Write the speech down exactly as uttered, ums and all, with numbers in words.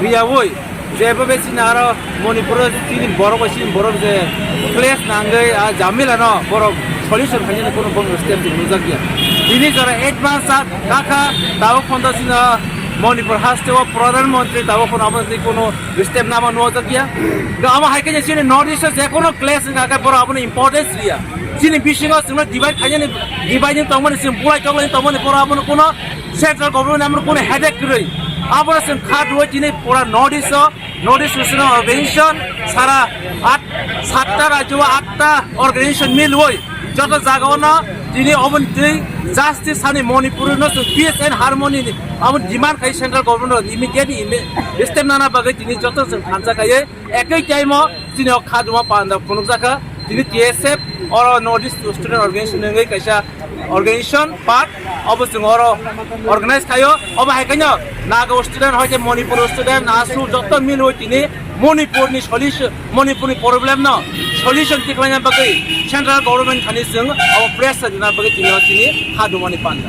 Riyawi, jeba be chini aro Manipur chini borok bai chini borok je clash nangwi a jamila no borok solution khainani kuno bong step chwng nujak ya. Tini jora advance a kakha tabo phondo chini Manipur haste o Pradhan Mantri tabo phono abo tini kuno step nama nujak ya. Ga abo hai khe chini North East o je kuno clash wngkha khe borok abono importance riya. Chini bisingo chwngno divide khainani, divide ni tongmani chwng bulai toklai tongmani borok abono kuno Central government amro kunu headache kwrwi. Aboro chwng kha duo tini pura North East o, North East Student Organization sara at, satta rajyo o atta organization milwi joto jaga ono tini oboni twi justice hani Manipur no chwng peace and harmony ni abo demand khai central government o immediately imi-, step nana bagwi tini joto chwng thansa khaiwi ekoi time o tini o kha duma panda phunukjakha. Tini T S F oro North East Student Organization wngwi kaisa organization part obo chwng oro organize khaio. Obo hai khaino Naga student hoite Manipur student asu joto milwi tini Manipur ni solution, Manipur ni problem no solution tikhlaina bagwi central government thani chwng obo pressure rina bagwi tini o tini kha dumani panda.